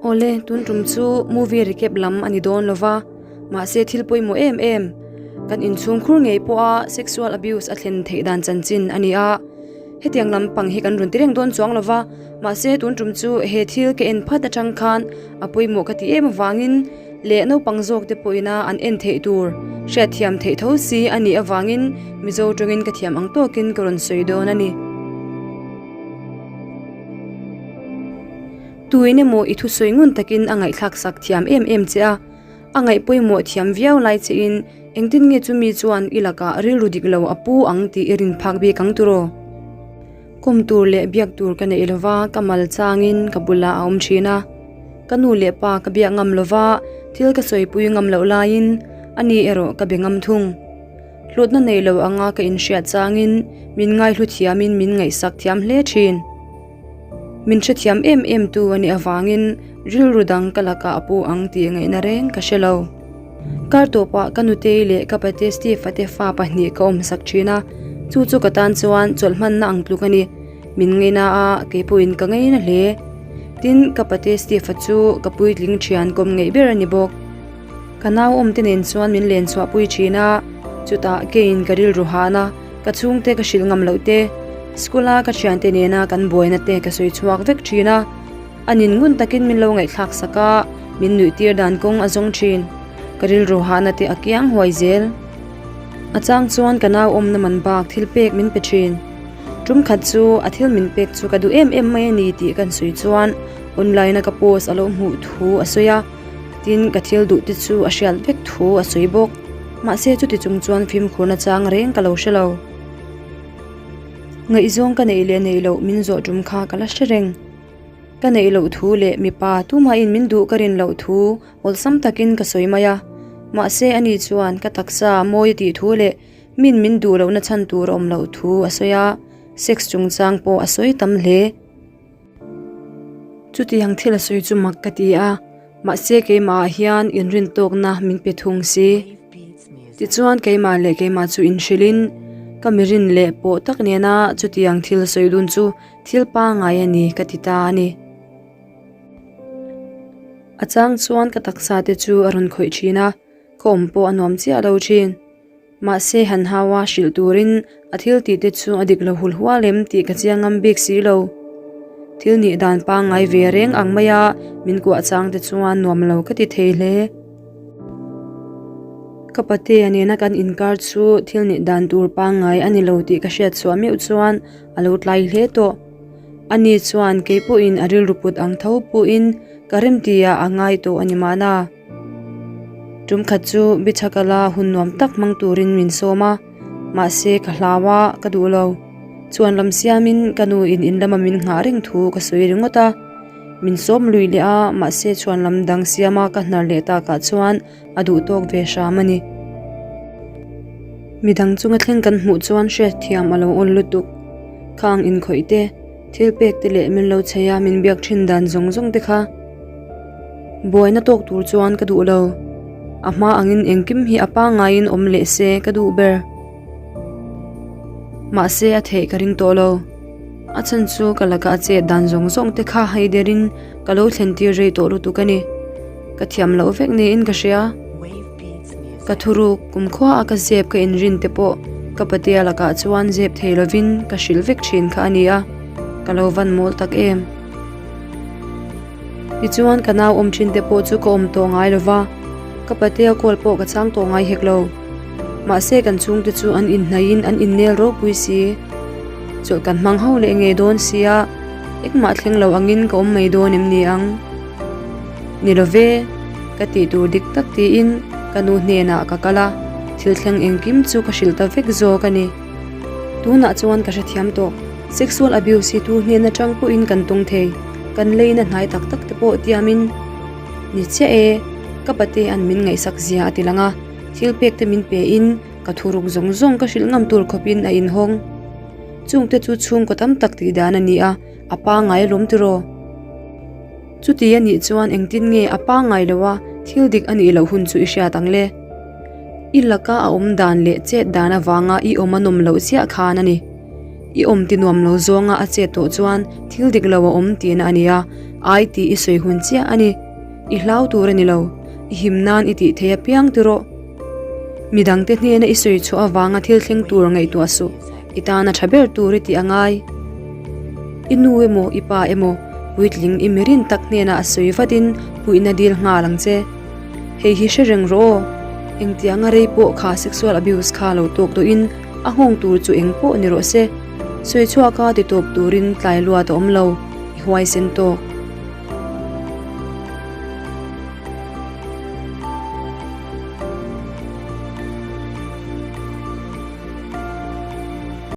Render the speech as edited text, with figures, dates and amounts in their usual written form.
Awle, tun tum chu movie recap lam a ni dawn lova, mahse thil pawimawh em em, kan inchhungkhur ngei pawha sexual abuse a thlen theih dan chanchin a ni a. Hetiang lam pang hi kan rawn ti reng dawn chuang lova, mahse tun tum chu he thil ka en phat atang khan a pawimawh ka ti em avangin leh naupang zawk te pawhina an en theih tur hriatthiam theih tho si a nih avangin Mizo tawngin ka thiam ang tawkin ka rawn sawi dawn a ni. Tuin emaw i thusawi ngun takin a ngaihthlak sak thiam em em che a, a ngaih pawimawh thiam viau lai chein Engtin nge chumi chuan i lakah rilru dik lo a pu ang tih i rin phak bik ang turaw? Kawm tur leh biak tur ka neih lova ka mal changin ka bulah a awm thin a. Ka nu leh pa ka biak ngam lova thil ka sawipui ngam loh laiin ani erawh ka be ngam thung. Hlutna nei lo anga ka inhriat changin min ngaihlu thiamin min ngaihsak thiam hle thin. Min hrethiam em em tu a nih avangin rilru dang ka lakah a pu ang tih ngaihna reng ka hre lo. Kar tawpah ka nutei leh ka pate Steve-a te fa pahnih ka awm sak thin a, chu chu ka tan chuan chawlh hmanna ang tluk a ni. Min ngaina a, kei pawhin ka ngaina hle. Tin, ka pate Steve-a chu ka puitling thian kawm ngeih ber a ni bawk. Ka nau awmte nen chuan min len chhuahpui thin a, chutah keiin ka rilru han a, ka chhungte ka hrilh ngam loh te, school a ka thiante nena kan buaina te ka sawi chhuak vek thin a, a nin ngun takin min lo ngaihthlak sak a, min nuih tir dan kawng a zawng thin. Ka rilru hahna te a kiang huai zel. A chang chuan ka nau awmna man bak thil pek min pe thin. Tum khat chu a thil min pek chu ka duh em em mai a ni tih kan sawi chuan online a ka post a lo hmuh thu a sawi a. Tin, ka thil duh te chu a hriat vek thu a sawi bawk. Mahse, chuti chung chuan fimkhurna chang reng ka lo hre lo. Ngaihzawng ka neih leh neih loh min zawh tum kha ka la hre reng. Ka neih loh thu leh mipa tumahin min duh ka rin loh thu awlsam takin ka sawi mai a. Mahse, ani chuan ka taksa mawi a tih thu leh min min duh lohna chhan tur a awm loh thu a sawi a, sex chungchang pawh a sawi tam hle. Chutiang thil a sawi chu mak ka ti a, mahse keimahah hian inrintawkna min pe thung si. Tichuan keimah leh keimah chu inhrilhin ka mirin leh pawh tak nena chutiang thil sawi dun chu thil pangngai a ni ka ti ta a ni. A chang chuan ka taksa te chu a rawn khawih thin a, ka awm pawh a nuam chiah lo thin. Mahse han hau a hrilh turin a thil tih te chu a dik lo hul hual em tih ka chiang ngam bik si lo. Thil nih dan pangngai ve reng ang maia min kuah chang te chuan nuam lo ka ti thei hle. Ka patea nena kan inkar chu thil nih dan tur pangngai a ni lo tih ka hriat chhuah meuh chuan a lo tlai hle tawh. Ani chuan kei pawhin a rilru put ang tho pawhin ka remti ah a ngai tawh a ni mahna. Tum khat chu Bichhakala hun nuam tak hmang turin min sawm a, mahse ka hlau a, ka duh lo. Chuan lam siamin ka nu in in lama min nghah reng thu ka sawi ringawt a. Min sawm lui leh a, mahse chuan lam dang siama ka hnar leh takah chuan a duh tawk ve hram a ni. Midang chunga thleng kan hmuh chuan hriatthiam a lo awl lutuk. Khang inkhawih te. Thil pek te leh min lo chei a min biak thin dan zawng zawng te kha buaina tawk tur chuan ka duh lo. A hma angin engkim hi a pangaiin awm leh se ka duh ber. Mahse a theih ka ring tawh lo. A chhan chu ka laka a chet dan zawng zawng te kha hei derin ka lo thlen tir rei tawh lutuk a ni. Ka thiam loh vek niin ka hria. Ka thuruk kumkhua a ka zep ka inrin te pawh ka patea lakah chuan zep thei lovin ka hrilh vek thin kha a ni a, ka lo van mawl tak em. Tichuan ka nau awm thin te pawh chu ka awm tawh ngai lova, ka patea call pawh ka chang tawh ngai hek lo. Mahse kan chhungte chu an inhnaihin an innel ropui si. Chawlh kan hmang ho leh ngei dawn sia, engmah thleng lo angin ka awm mai dawn em ni ang? Ni lo ve, ka tih tur dik tak tiin ka nu hnenah ka kal a, thil thleng engkim chu ka hrilh ta vek zawk a ni. Tunah chuan ka hrethiam tawh, sexual abuse hi tu hnen atang pawhin kan tawng thei, kan leina hnai tak tak te pawh tiamin ni chiah e, ka pate an min ngaihsak zia a ti lang a, thil pek te min pe in ka thuruk zawng zawng ka hrilh ngam tur khawpin a inhawng. Chungte chu chhungkaw tam tak tih dan a ni a, a pangngai alawm tiraw? Chuti a nih chuan engtin nge a pangngai lo a, thil dik a nih loh hun chu i hriat ang le? I laka a awm dan leh chet dan avanga i awm a nawm loh chiah khan a ni. I awm ti nuam lo zawnga a chet tawh chuan thil dik lo a awm tihna a ni a, Ai tih i sawi hun chiah a ni. I hlau tur a ni lo. I him nan i tih thei apiang ti rawh. Midangte hnena i sawi chhuah avanga thil thleng tur ngaihtuah suh. I tana tha ber tur i tih a ngai. I nu emaw i pa emaw puitling i mirin tak hnenah a sawi vatin puihna dil nghal ang che. Hei hi hre reng rawh aw. Engtianga rei pawh kha sexual abuse kha lo tawk tawhin a nghawng tur chu eng pawh ni rawh se. Sawi chhuaka ti tawp turin tlai luat a awm lo, i huaisen tawk.